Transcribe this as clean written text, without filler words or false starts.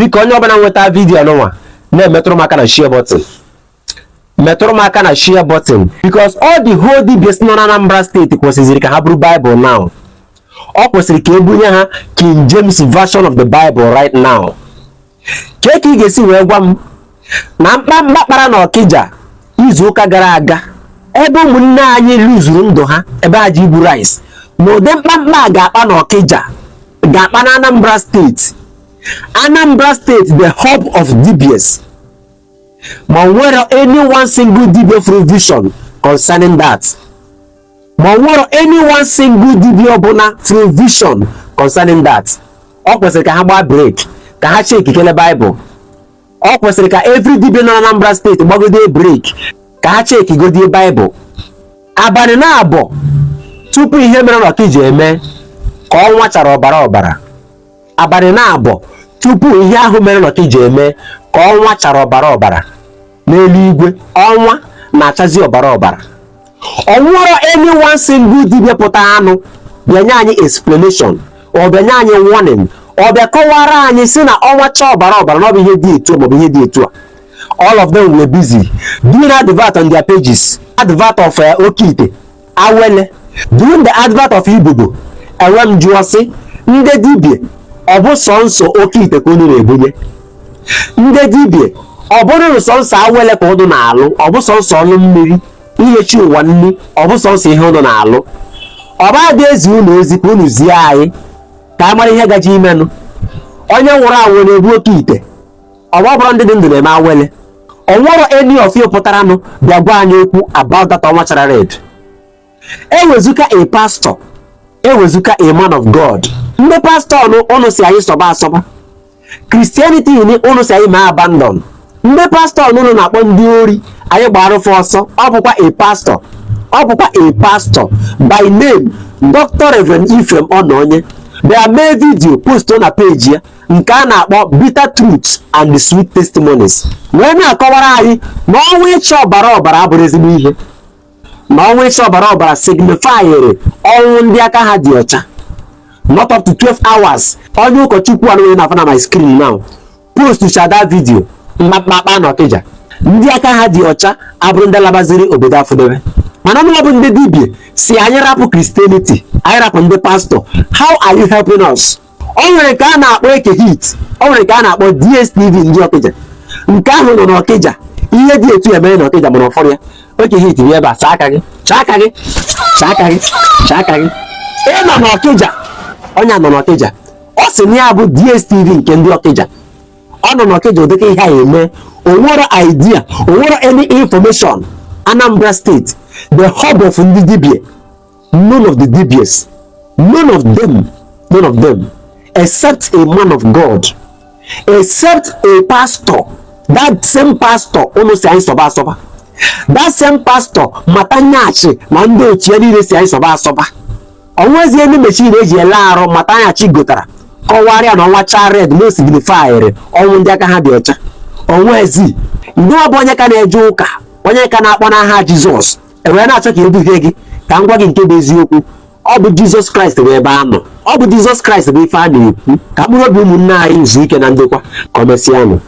Biko, onye ọbụla nweta video nụnwa na-emetụrụ m aka na share button, metụrụ m aka na share button, because all the whole dibias nọ na Anambra State kwesịziri ka ha buru Bible now. Ọ kwesịrị ka ebunye ha King James version of the Bible right now. Kee ka ị ga-esi wee gwa m na mkpamkpa kpara na Ọkịja izu ụka gara aga, ebe ụmụnne anyị luzuru ndụ ha, ebe ha ji ibu rice, na ụdị mkpamkpa a ga-akpa na Ọkịja, ga-akpa na Anambra State, Anambra State, the hub of dibias, ma nwere any one single dibia fụrụ vision concerning that, ma nwere any one single dibia ọbụla fụrụ vision concerning that? Ọ kwesịrị ka ha gbaa break, ka ha checkikele Bible. Ọ kwesịrị ka every dibia nọ na Anambra State gbagode break, ka ha checkigodie Bible. Abalị na-abọ tupu ihe mere n'Ọkịja eme, ka ọnwa chara ọbara ọbara, abalị na-abọ tupu ihe ahụ mere n'Ọkịja eme, ka ọnwa chara ọbara ọbara n'eluigwe, ọnwa na-achazi ọbara ọbara, ọ nwere any one single dibia pụta anụ bịa nye anyị explanation, ọ bịa nye anyị warning, ọ bịa kọwara anyị si na ọnwa chaa ọbara ọbara na ọ bụ ihe dị etu a maọbụ ihe dị etu a? All of them were busy doing advert on their pages, advert of okeite awele, doing the advert of ibobo. Enwe m jụọ sị, ndị dibia, ọ bụ sọ nsọ okeite ka unu na-ebunye? Ndị dibia, ọ bụrụ sọ nsọ awele ka unu na-alụ? Ọ bụ sọ nsọ ọlụ mmiri, inyechi ụwa nri? Ọ bụ sọ nsọ ihe unu na-alụ? Ọ bụ adị ezi unu ozi ka unu zie anyị ka a mara ihe gaji imenụ? Onye nwụrụ anwụ na-ebu oke ite? Ọ bụ bụrụ ndị dị ndụ na-eme awele? Ọ nwere any of you pụtaranụ bịa gwa anyị okwu about that ọnwa chara red, ewezuka a pastor, ewezuka a man of God? Ndị pastọ ụnụ si anyị sọba asọba Christianity, ụnụ si anyị ma abandon. Ndị pastọ ụnụ na-akpọ ndị ori, anyị gbara ụfụ ọsọ. Ọ bụkwa a pastor, ọ bụkwa a pastor by name Dr. Reverend Ephraim Ọnọnye bịa mee video post na page ya nke a na-akpọ Bitter Truth and the Sweet Testimonies, wee na-akọwara anyị na ọnwa ịcha ọbara ọbara abụrụ ezigbo ihe, na ọnwa ịcha ọbara ọbara signifyịrị ọnwụ ndị aka ha dị ọcha. Not up to 12 hours, onye ụkọchukwu anụ na-afụ na my screen now post that video. Mkpakpa na Ọkịja, ndị aka ha dị ọcha abụrụ ndị labaziri obodo afụdebe. Mana ọnụ bụ ndị dibia si anyị rapụ Christianity, anyị rapụ ndị pastọ. How are you helping us? O nwere nke a na-akpọ Eke Hit, o nwere nke a na-akpọ DSTV. Ndị Ọkịja nke ahụ nọ n'Ọkịja, ihe dị etu emere n'Ọkịja, mana ụfọdụ ya Eke Hit bụ ebe a. Saa aka gị, chaa aka gị, chaa aka gị, chaa aka gị. Ị nọ n'Ọkịja, onye a nọ n'Ọkịja, ọ sị na ya bụ DSTV nke ndị Ọkịja. Ọ nọ n'Ọkịja, ụdịka ihe a eme, o nwere idea, o nwere any information. Anambra State, the hub of ndị dibia, none of the dibias, none of them, none of them, except a man of God, except a pastor, that same pastor unu si anyị sọba asọba, that same pastor Matanyachi na ndị otu ya niile si anyị sọba asọba. Onwezie ndị machine eji ele arụ Matanyachi gotara kọwarịa na ọnwa cha red na osignifyịrị ọnwụ ndị aka ha dị ọcha. Onwezi ndị ọ bụ onye ka na-eje ụka, onye ka na-akpọ n'aha Jizọs, ewee na-achọ ka eduhie gị. Ka m gwa gị nke bụ eziokwu: ọ bụ Jizọs Kraịst bụ ebe a nọ, ọ bụ Jizọs Kraịst bụ ife a na-ekwu. Ka mkpụrụ obi ụmụnne anyị zuo ike na ndokwa. Ka o mesịanụ.